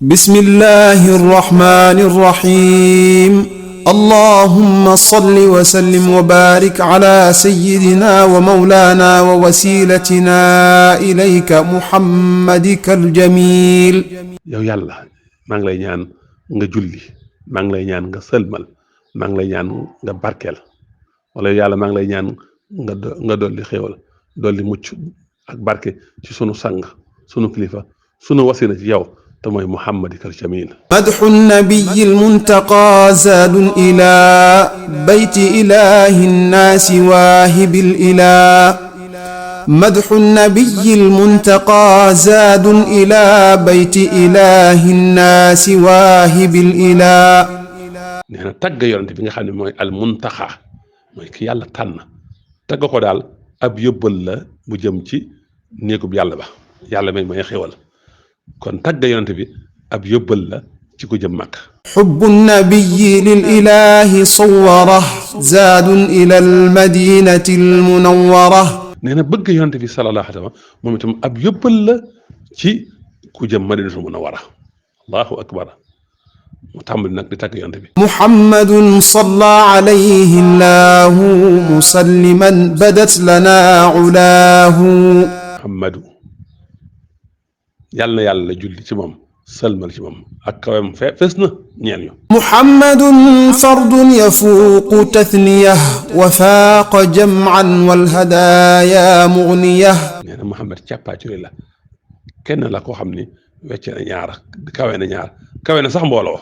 بسم الله الرحمن الرحيم اللهم صل وسلم وبارك على سيدنا ومولانا ووسيلتنا إليك محمدك الجميل. yow yàlla maa ngi lay ñaan nga julli maa ngi lay ñaan nga sëlmal maa ngi lay ñaan nga barkeel wala yow yàlla maa ngi lay ñaan nga dolli xéewal dolli mucc ak barke ci sunu sang sunu kilifa sunu wasila ci yow te mooy muhammadikal jamil. مدح النبي المنتقى زاد إلى بيت إله الناس واهب الإله. مدح النبي المنتقى زاد إلى بيت إله الناس واهب الإله. nee na tagg yonent bi nga xam ne mooy al muntaxa mooy ki yàlla tànn tagg ko daal ab yóbbal la bu jëm ci néegub yàlla ba yàlla may xéwal kon tagg yonent bi ab yóbbal la ci ko jëm màkk. حب النبي للإله صوره زاد إلى المدينة المنورة. nee na bëgg yonent bi sallallahu alayhi wa sallam moom itam ab yóbbal la ci ku jëm madinatul munawwara allahu akbar mu tàmbali nag di tagg yonent bi. محمد صلى عليه الله مسلما بدت لنا علاه. Muhammadu yàlla na yàlla julli ci moom sëlmal ci moom ak kawam fees na ñeel ñu. محمد فرد يفوق تثنية وفاق جمعا والهدايا مغنية. nee na Muhammad càppaaculi la kenn la koo xam ni wecc na ñaar kawe na sax mbooloo.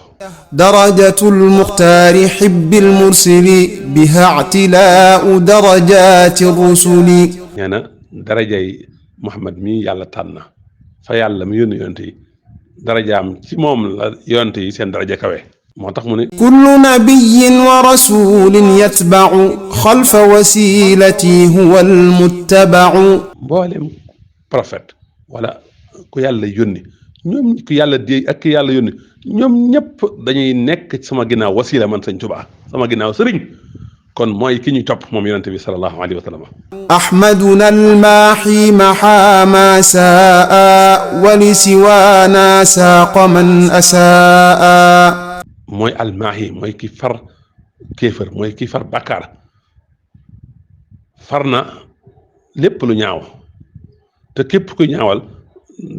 درجة المختار حب المرسل بها اعتلاء درجات الرسل. nee na darajay Muhammad mi yàlla tànn fa yàlla mi yónni yonent yi darajaam ci moom la yonent yi seen daraja kawe moo tax mu ne. كل نبي ورسول يتبع خلف وسيلتي هو المتبع. mboolem prophète wala ku yàlla yónni ñoom ku yàlla di ak ki yàlla yónni ñoom ñëpp dañuy nekk ci sama ginnaaw wasila man Sëñ Tuubaa sama ginnaaw sëriñ kon mooy ki ñuy topp moom yonente bi sallallahu alayhi wa sallam. أحمدنا الماحي محا ما ساء ولسوانا ساق من أساء. mooy almaahi mooy ki far kéefër mooy ki far bàkkaar far na lépp lu ñaaw te képp kuy ñaawal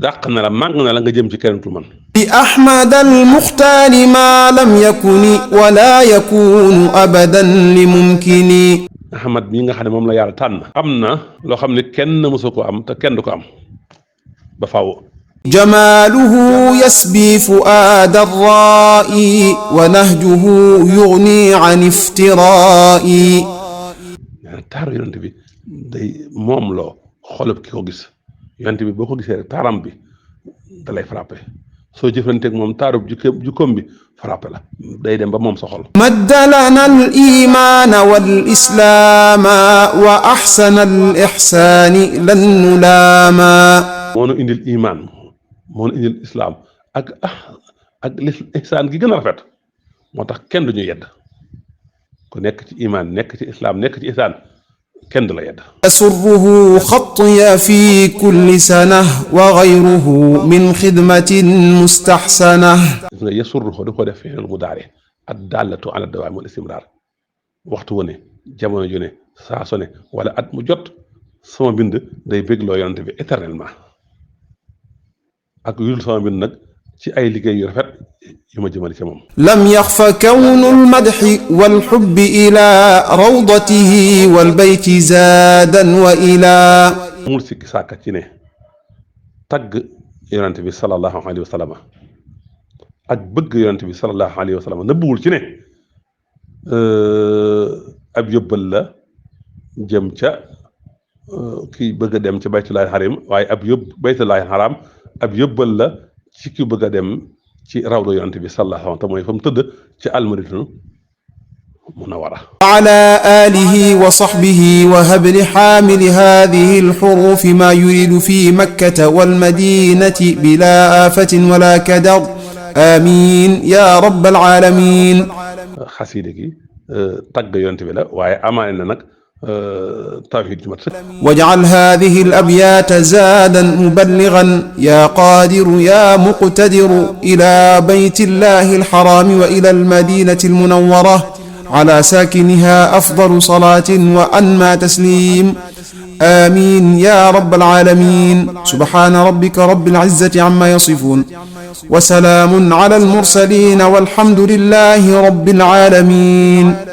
dàq na la màgg na la nga jëm ci keneen ku man. بأحمد المختار ما لم يكن ولا يكون أبدا لممكن. Ahmad mii nga xam ne moom la yàlla tànn am na loo xam ne kenn mësu ko am te kenn du ko am ba faaw. جماله يسبي فؤاد الرائي ونهجه يغني عن افترائي. taaru yonent bi day moom loo xolub ki ko gis yonent bi boo ko gisee rek taaram bi da lay frappé soo jëflanteeg moom taarub jukkoom bi frappé la day dem ba moom sa xol. مد لنا الإيمان والإسلام وأحسن الإحسان لن نلاما. moo nu indil imaan moo nu indil islaam ak ihsaan gi gën a rafet moo tax kenn du ñu yedd ku nekk ci imaan nekk ci islaam nekk ci ihsaan kenn du la yedd. يسره خطي في كل سنة وغيره من خدمة مستحسنة. gis nga yasurruhu da ko def fi'il mudaari ad-daallatu ala dawaam wal istimraar waxtu wu ne jamono ju ne saa su ne wala at mu jot sama bind day bégloo yonent bi éternellement ak yul sama bind nag ci ay liggéey yu rafet yu ma jëmale ci moom. لم يخف كون المدح والحب إلى روضته والبيت زادا وإلى. amul sikki sàkka ci ne tagg yonent bi sallallahu alayhi wa sallam ak bëgg yonent bi sallallahu alayhi wa sallam nëbbuwul ci ne ab yóbbal la jëm ca kii bëgg a dem ca baytullahi haram waaye baytullahi haram ab yóbbal la ci ki bëgg a dem ci rawdu yonent bi sallallahu alayhi wa sallam te mooy fa mu tëdd ci almadinatul munawwara. وعلى آله وصحبه وهب لحامل هذه الحروف ما يريد في مكة والمدينة بلا آفة ولا كدر آمين يا رب العالمين. xasida gi tagg yonent bi la waaye amaane na nag tawxiid ju mat sëkk. واجعل هذه الأبيات زادا مبلغا يا قادر يا مقتدر إلى بيت الله الحرام وإلى المدينة المنورة على ساكنها أفضل صلاة وأنمى تسليم. آمين يا رب العالمين. سبحان ربك رب العزة عما يصفون وسلام على المرسلين والحمد لله رب العالمين.